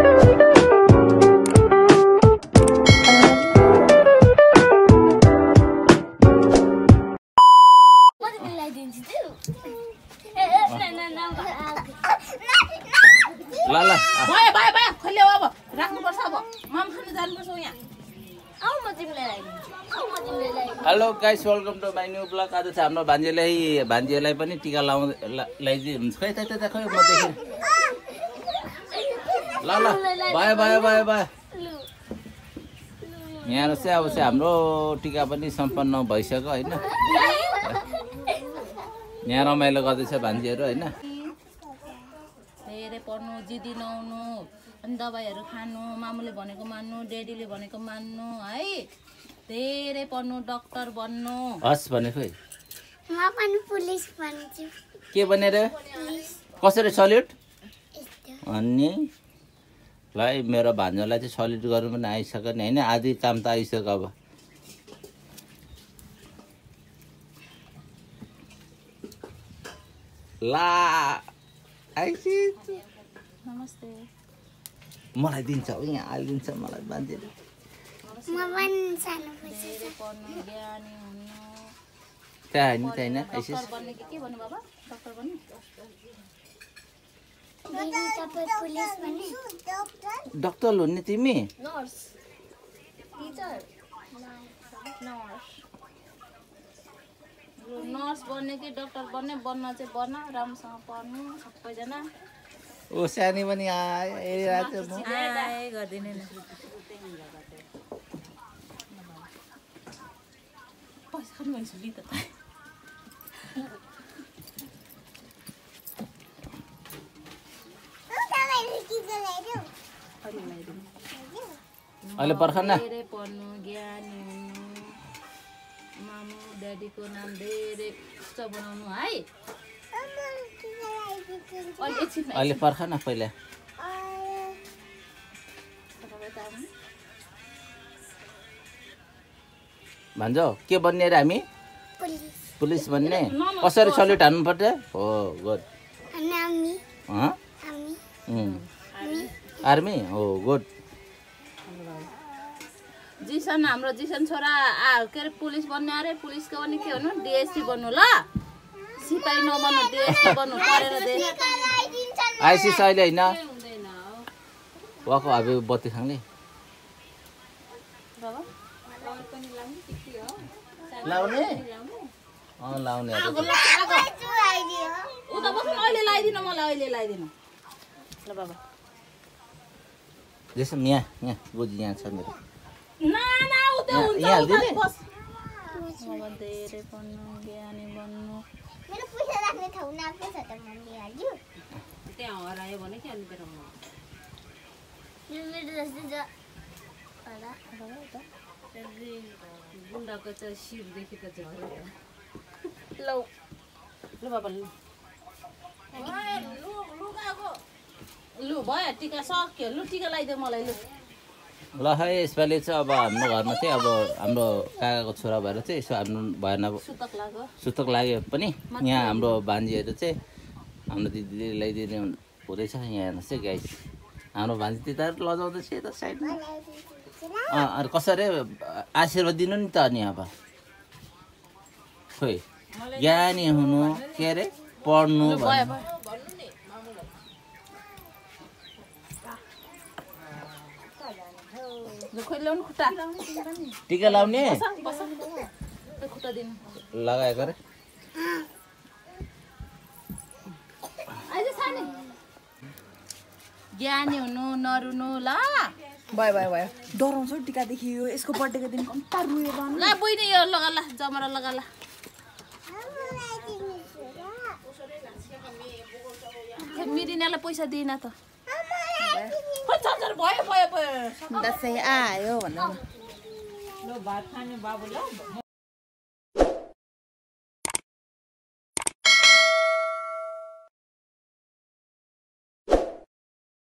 Hello guys, welcome to my new blog. आज चाहिँ हाम्रो भान्जीलाई पनि टिका लगाइदिनुहुन्छ। खै खै म देखेँ। ल भयो भयो भयो भयो। यहाँ चाहिँ अब चाहिँ हाम्रो टिका पनि सम्पन्न भइसक्यो होइन। यहाँ रमाइलो गर्दैछ भान्जीहरू होइन। धेरै पढ्नु, जिदी नआउनु, अनि दबाईहरू खानु, मामुले भनेको मान्नु, ड्याडीले भनेको मान्नु है। धेरै पढ्नु, डक्टर बन्नु। हस् भनेको म पनि पुलिस बन्छु। के बनेर? कसरी सल्युट? अनि ल मेरो भान्जालाई चाहिँ सल्युट गर्नु पनि आइसक्यो नि होइन। आधी काम त आइसक्यो अब। ला आइसि नमस्ते। मलाई दिन्छ हो, यहाँ हालिदिन्छ मलाई भान्जीले। म पनि सानो धेरै पढ्नु, ज्ञानी हुनु। त्यहाँ होइन डक्टर बन्ने के भन्नु बाबा? डक्टर बन्ने? दिदी तपाईँ पुलिस बन्ने? डक्टर हुने तिमी? नर्स, टिचर, नर्स बन्ने कि डक्टर बन्ने? बन्न चाहिँ बन्न, राम्रोसँग पढ्नु सबैजना। ओ सानी पनि आइरहेको छ। गरिदिने न पैसा खानु भइसक्यो नि त। अहिले पर्खन न। धेरै पढ्नु, ज्ञानी हुनु, मामु ड्याडीको नाम धेरै उच्च बनाउनु है। अहिले पर्ख न पहिला। भन्छौ के बन्ने रे हामी? पुलिस बन्ने। कसरी सल्युट हान्नुपर्छ? हो गुड। आर्मी हो गुड। जिसन, हाम्रो जिसन छोरा के अरे पुलिस बन्ने अरे। पुलिसको पनि के भन्नु? डिएसपी बन्नु ल। सिपाही नबन्नु, डिएसपी बन्नु। पढेर दे आइसिस अहिले होइन वाको अब बत्ती खाने लाउने लाउने उता बस्नु। अहिले लगाइदिनु मलाई, अहिले लगाइदिनु ल बाबा। जसो यहाँ गोजी यहाँ छ मेरो। यहाँ बस। धेरै पढ्नु, ज्ञानी बन्नु। मेरो पैसा राख्ने ठाउँ नाप्छ त मम्मी हाल्यो। त्यहाँ हरायो भने के अनि बेर मेरो जस्तो छ होला। गुन्डाको चाहिँ शिर देखेको छ ल ल बाबा लु लु भयो। टिका सक्यो। लु टिका लगाइदियो मलाई लु। ल है यसपालि चाहिँ अब हाम्रो घरमा चाहिँ अब हाम्रो काकाको छोरा भएर चाहिँ यसो हान्नु भएन। सुतक लाग्यो पनि यहाँ हाम्रो भान्जीहरू चाहिँ हाम्रो दिदीले ल्याइदिने हुँदैछ। यहाँ हेर्नुहोस् है गाइस, हाम्रो भान्जी त्यता लजाउँदैछ यता साइडमा। अरू कसरी आशीर्वाद दिनु नि त। अनि अब खोइ ज्ञानी हुनु, के अरे पढ्नु। टिका लाउने लगाएको रे। ज्ञानी हुनु, नरुनु ल। भयो भयो भयो। डराउँछ टिका देखियो। यसको बर्थडेको दिन कम्ता रुएर ल बुइने यो लगा ल, जमरा लगा ल। मिरिनालाई पैसा दिएन त। भयो भयो भयो। दसैँ आयो भन्नु। ल भात खाने बाबु ल।